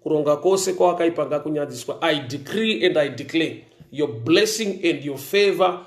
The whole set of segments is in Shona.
Kuronga kwose kwawakaipa ngakunyadziswa. I decree and I declare your blessing and your favor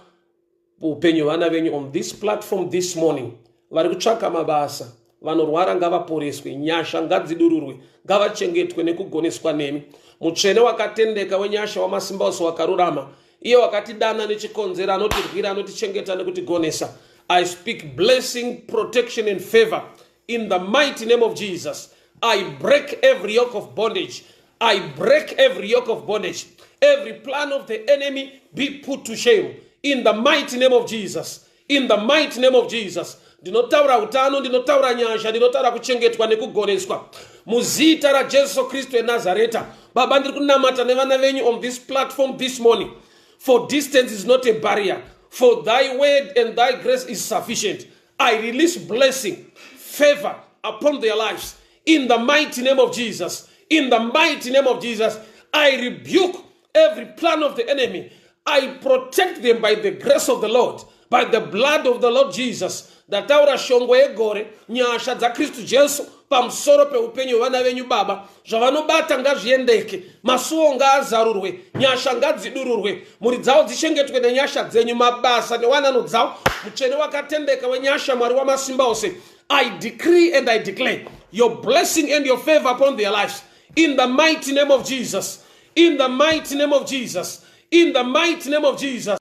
upenyu vana venyu on this platform this morning. Vari kutsvaka mabasa, vanorwara ngavaporeswe, nyasha ngadzidururwe, ngavachengetwe nekugoneswa nemi. Mutsvene wakatendeka wenyasha, wamasimba ose, wakarurama, iye wakatidana nechikonzero, anotirwira, anotichengeta nekutigonesa, I speak blessing, protection and favor in the mighty name of Jesus. I break every yoke of bondage. I break every yoke of bondage. Every plan of the enemy be put to shame in the mighty name of Jesus, in the mighty name of Jesus. Ndinotaura utano, ndinotaura nyasha, ndinotaura kuchengetwa nekugoneswa muzita raJesu Kristu eNazareta. Baba, ndiri kunamata nevana venyu on this platform this morning, for distance is not a barrier, for thy word and thy grace is sufficient. I release blessing, favor upon their lives in the mighty name of Jesus, in the mighty name of Jesus. I rebuke every plan of the enemy. I protect them by the grace of the Lord, by the blood of the Lord Jesus. Ndataura shongwe yegore, nyasha dzaKristu Jesu pamusoro peupenyu hwevana venyu. Baba, zvavanobata ngazviendeke, masuo ngaazarurwe, nyasha ngadzidururwe, mhuri dzavo dzichengetwe nenyasha dzenyu, mabasa newanano dzavo. Mutsvene wakatendeka wenyasha, Mwari wamasimba ose, I decree and I declare your blessing and your favor upon their lives in the mighty name of Jesus, in the mighty name of Jesus, in the mighty name of Jesus.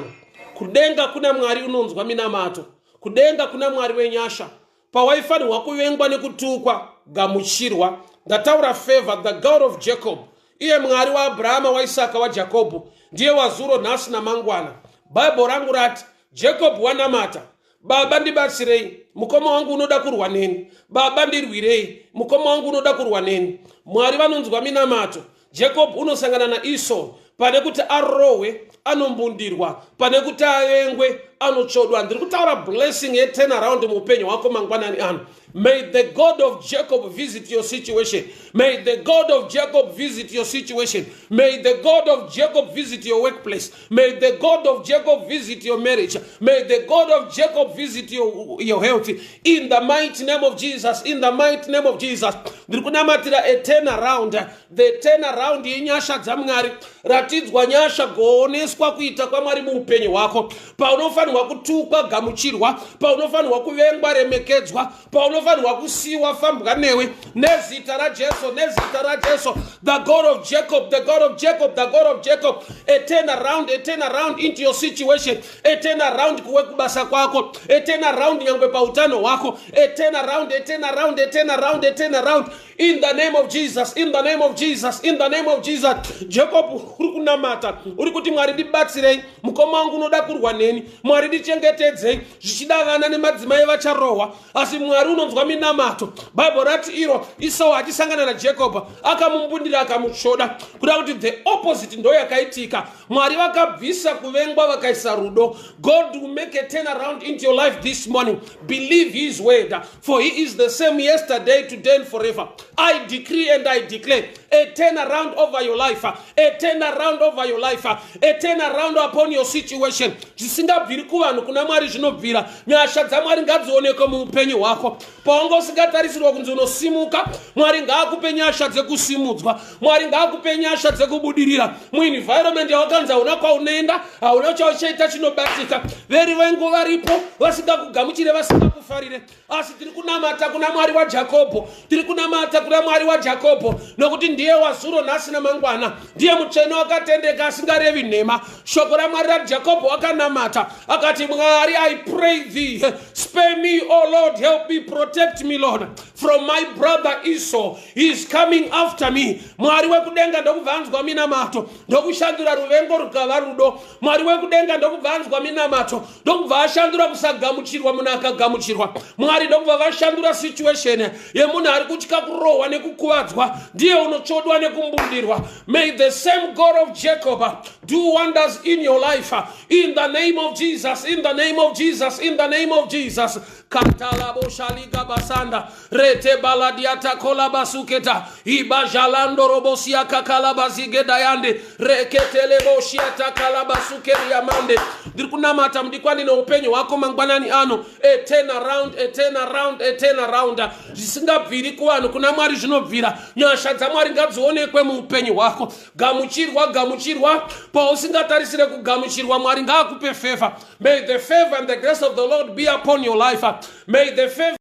Kudenga kuna Mwari unonzwa minamato, kudenga kuna Mwari wenyasha. Pawaifanirwa kuvengwa nekutukwa, gamuchirwa. Ndataura favor. The God of Jacob, iye Mwari waAbrahama, waIsaka, waJakobho, ndiye wazuro, nhasi namangwana. Bhaibheri rangu rati Jacob wanamata, "Baba, ndibatsirei, mukoma wangu unoda kurwa neni. Baba, ndirwirei, mukoma wangu unoda kurwa neni." Mwari vanonzwa minamato. Jacob unosangana naEsau. Pane kuti arohwe, anombundirwa. Pane kuti avengwe, anotsvodwa. Ndiri kutaura blessing yeturnaround muupenyu hwako mangwanani ano. May the God of Jacob visit your situation. May the God of Jacob visit your situation. May the God of Jacob visit your workplace. May the God of Jacob visit your marriage. May the God of Jacob visit your health in the mighty name of Jesus, in the mighty name of Jesus. Ndiri kunamatira a turnaround, the turnaround yenyasha dzaMwari. Ratidzwa nyasha, gooneswa kuita kwaMwari muupenyu hwako. Paunofanirwa kutukwa, gamuchirwa. Paunofanirwa kuvengwa, remekedzwa. Paunofanirwa kusiyiwa, fambwa newe nezita raJesu, nezita raJesu. The God of Jacob, the God of Jacob, the God of Jacob. A turn around, a turn around into your situation, a turn around kuwe kubasa kwako, a turn around nyangwe pautano hwako, a turn around, a turn around, a turn around, a turn around in the name of Jesus, in the name of Jesus, in the name of Jesus. Jacob uri kunamata, uri kuti, "Mwari, ndibatsirei, mukoma wangu unoda kurwa neni. Mwari, ndichengetedzei. Zvichida vana nemadzimai vacharohwa." Asi Mwari unonzwa minamato. Bhaibheri rati iro Isau achisangana naJacob, akamumbundira, akamutsvoda. Kuda kuti the opposite ndo yakaitika. Mwari vakabvisa kuvengwa, vakaisa rudo. God will make a turn around into your life this morning. Believe his word, for he is the same yesterday, today and forever. I decree and I declare a turn around over your life, a turn around over your life, a turn around upon your situation. Zvisingabviri kuvanhu, kuna Mwari zvinobvira. Nyasha dzaMwari ngadzionekwe muupenyu hwako. Paunga usingatarisirwa kunzi unosimuka, Mwari ngaakupe nyasha dzekusimudzwa. Mwari ngaakupe nyasha dzekubudirira muenvironment yawakanzi hauna kwaunoenda, hauna chauchaita chinobatika. Veri vengu varipo vasingakugamuchire, vasingakufarire, asi tiri kunamata kuna Mwari waJakobho. Tiri kunamata kuna Mwari waJakobho, nokuti ndiye wazuro, nhasi namangwana. Ndiye mutsvene wakatendeka, asingarevi nhema. Shoko raMwari rati Jakobho akanamata akati, "Mwari, I pray thee, spare me, O Lord, help me, protect me, Lord, from my brother Esau. He is coming after me." Mwari wekudenga ndokubva anzwa minamato, ndokushandura ruvengo rukava rudo. Mwari wekudenga ndokubva anzwa minamato, ndokubva ashandura kusagamuchirwa, munhu akagamuchirwa. Mwari ndokubva vashandura situation yemunhu ari kutya kurohwa nekukuvadzwa, ndiye unotsvodwa nekumbundirwa. May the same God of Jacob do wonders in your life in the name of Jesus, in the name of Jesus, in the name of Jesus. Katalaboshaligabasanda rete baladiata kolabasuketa ibajalando robosia kakalabazigedayande reketeleboshiata kalabasukeriamande. Ndiri kunamata, mudikwani, neupenyu hwako mangwanani ano. A turn around, a turn around, a turn around. Zvisingabviri kuvanhu, kuna Mwari zvinobvira. Nyasha dzaMwari. ngadzionekwe muupenyu hwako. Gamuchirwa, gamuchirwa pausingatarisire kugamuchirwa. Mwari ngaakupe favor. May the favor and the grace of the Lord be upon your life. May the favor